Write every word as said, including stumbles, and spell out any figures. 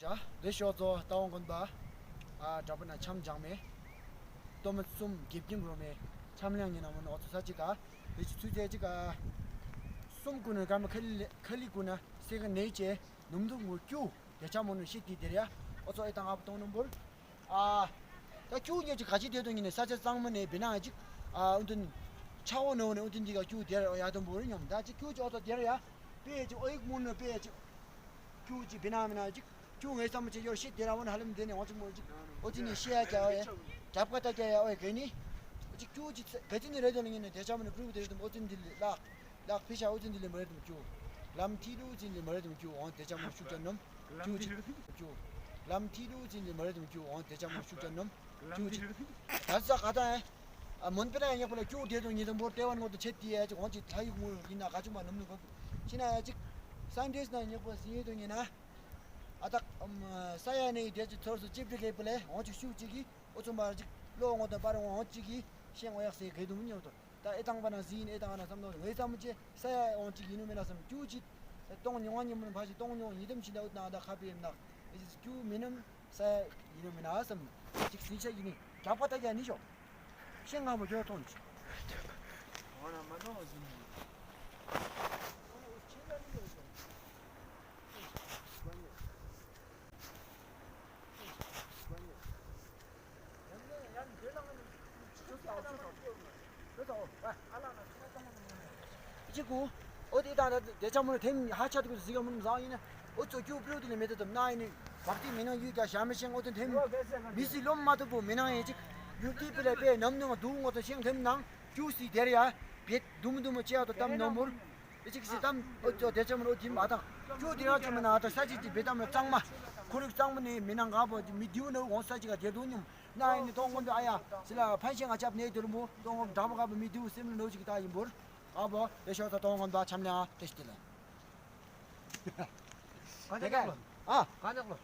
ཡ། ལེ་ཤོག་ཚོ་ལྟ་བ་མགོན་པ། ཨ་དྲག་པོ་ན་འཆམ་སྦྱང་མེ། སྟོན་མོ་གསུམ་དགེ་རྒན་རོ་མེ། འཆམ་ལང་ཉིན་ན་མོ་ནོ་ཚོ་ས་ཅིག་ག་དེ་ཅི་ཚུལ་ཚད་ཅིག་ག་གསུམ་ཀུན་ནས་ཀརྨ་ཁ་ལི་ཁ་ལི་ཀུན་ན་སེ་ག་ནེ་ཅེ་ནུམ་དུ་ངོ་ཀྱུ་དེ་ཆ་མོ་ནོ་ཤི་ཏི་དེ་ར་ཡ། ཨོ་ཚོ་ཨེ་ཏང་ཨ་པ་ཏོང་ནུམ་བུར། ཨ། ད་ཀྱུ་ཉེ་ཅིག་ག་ཅི་དེ་དོ་ཉིན་ནས་ས་ཆ་གཙང་མོ་ནས་བི་ན་ཅིག་ཨ་ཨུ་དུན་ཆ་འོ་ནོ་ནས་ཨུ་དུན་དི་ག་ཀྱུ་དེ་ར་ཡ་དུམ་བུར་ཉོམ་ད་ཅིག་ཀྱུ་ཅིག་ཨོ་ཚོ་དེ་ར་ཡ། པེ་ཅིག་ཨོ་ཡིག་མུན་ནོ་པེ་ཅིག་ཀྱུ་ཅིག་བི་ན་མི་ན་ཅིག་ཀྱུ་ངའི་བསམ་བློ་བྱེད་ཡོད་ཤི་དེ་ར་བོ་ན་ཧ་ལམ་དེ་ནས་འོང་ཅིག་མོ་ཅིག་ཨོ་ཙི་ནས་ཤི་ཡ་རྒྱ་བ་ཡ། རྒྱབ་ཀ་ཏ་རྒྱ་ཡ་ཨོ་ཡ་གེ་ནི། ཅིག་ཀྱུ་ཅིག་ག་ཙི་ནས་རེད་དོ་ལ་ཉིན་ནས་དེ་ཆ་མོ་ནས་པྲུ་དེ་རེད་དུམ་ཨོ་ཙི་འདི་ལ་ལག་ལག་ཕི་ཤ་ཨོ་ཙི་འདི་ལས་མ་རེད་དུམ་ཀྱུ། ལམ་ཐི་ལུ་ཙི་འདི་ལས་མ་རེད་དུམ་ཀྱུ་འོང་དེ་ཆ་མོ་ནས་ཤུགས་ཅན་ནམ། ཀྱུ་ཅིག་ཀྱུ། ལམ་ཐི་ལུ་ཙི་འདི་ལས་མ་རེད་དུམ་ཀྱུ་འོང་དེ་ཆ་མོ་ནས་ཤུགས་ཅན་ནམ། ཀྱུ་ཅིག་ད་ས་ག་ད་ཨེ། ཨ་མོན་པེ་ར་ཡ་ཉག་པ་ལ་ཀྱུ་དེ་དང་ཉི་དང་བོར་ལྟེ་བ་ངོ་དང་ཆེ་ཏི་ཡ་ཅིག་འོང་ཅིག་ལྷ་ཡུག་ངོ་ཡིན་ན་ག་ཅུང་པ་ནམ་ནུ་གོ། ཤི་ན་ཡ་ཅིག་སན་ཏེས་ན་ཉག་པ་སི་ཡེ་དང་ཉི་ན། ཨ་ཏག་ས་ཡ་ནས་དེ་ཅིག་ཚོར་སུ་ཅིབ་ཏི་གེ་པ་ལས་འོང་ཅིག་ཤུགས་ཅིག་གིས་ཨོ་ཚོ་མར་ཅིག་ལོ་ངོ་དང་པར་འོང་ཅིག་གིས་ཤེས་ངོ་ཡག་སེ་གེ་དུམ་ཉོ་དོ། ད་ཨེ་ཏང་པ་ན་ཟིན་ཨེ་ཏང་ན་བསམ་ནོ་ངའི་བསམ་བློ་བྱས་ས་ཡ་འོང་ཅིག་ཡིན་ནོ་མེད་ན་བསམ་ཀྱུ་ཅིག་ས་སྟོང་ཉི་ཝ་ཉི་མོ་ཕ་ཞིག་སྟོང་ཉོ་ཡིན་དམ་ཞིག་ད་འུ་ཏང་ད་ཁ་པེ་ཡིན་ན་ཨེ་ཅིག་ཀྱུ་མིན་ནམ་ས་ཡ་ཡིན་ནོ་མེད་ན་བསམ་ཅིག་ཟིན་ཆ་ཡིན་ནི་རྒྱག་པ་ད་རྒྱ་ནི་ཤོག་ཤེས་ང་མོ་འགྱོ་ཐོང་ཅིག་འོ་ན་མ་ནོ་ཟིན་ནི། ཅི་གོ་ཨོ་དེ་དང་དེ་ཆ་མོ་ནས་ཐེམ་ཧ་ཆ་དུ་གཟིགས་མོ་བཟང་ཡིན་ན་ཨོ་ཚོ་ཀྱུ་པྲུ་དེ་ལས་མེད་དུ་དུམ་ན་ཡིན་ནི་བག་ཏི་མི་ནང་ཡུལ་རྒྱ་ཞྭ་མི་ཤེས་ཨོ་དེ་ཐེམ་མི་སི་ལོམ་མ་ཐུབ་པོ་མི་ནང་ཡིན་ཅིག་ཡུལ་ཏི་པི་ལས་པས་ནམ་ནང་དུ་ངོ་དང་ཤེང་ཐེམ་ནང་ཀྱུ་སི་དེར་ཡ་བེད་དུམ་དུམ་ཅེ་ཡ་དོ་གཏམ་ནོ་མུར། ཨེ་ཅིག་སི་གཏམ་ཨོ་ཅོ་དེ་ཆ་མོ་ནོ་དིམ་ཨ་དང་ཀྱུ་དེ་ར་ཆ་མོ་ན་ཨ་དང་ས་ཅིག་ཅིག་བེད་གཏམ་ནོ་གཙང་མ་ཁོ་རིག་གཙང་མ་ནས་མི་ནང་ག་པོ་མི་དེའུ་ནོ་འོང་ས་ཅིག་ག་དེ་དུ་ཉུམ་ན་ཡིན་ནི་གཏོང་ངོ་འདི་ཨ་ཡ་སི་ལ་ཕན་ཤེས་ང་ཅབ་ནས་དེ་རུ་མོ་གཏོང་ངོ་འདྲ་མོ་ག་པོ་མི་དེའུ་སེམས་ལ་ནོ་ཅིག་ད་ཡིན་པོར་ཨ་པོ་ལེ་ཤོ་ད་གཏོང་ངོ་འདི་ཆམ་ནས་ཨ་ཏེ་ཤི་ཏེ་ལ། ག་ནས་ལོ། ཨ། ག་ནས་ལོ།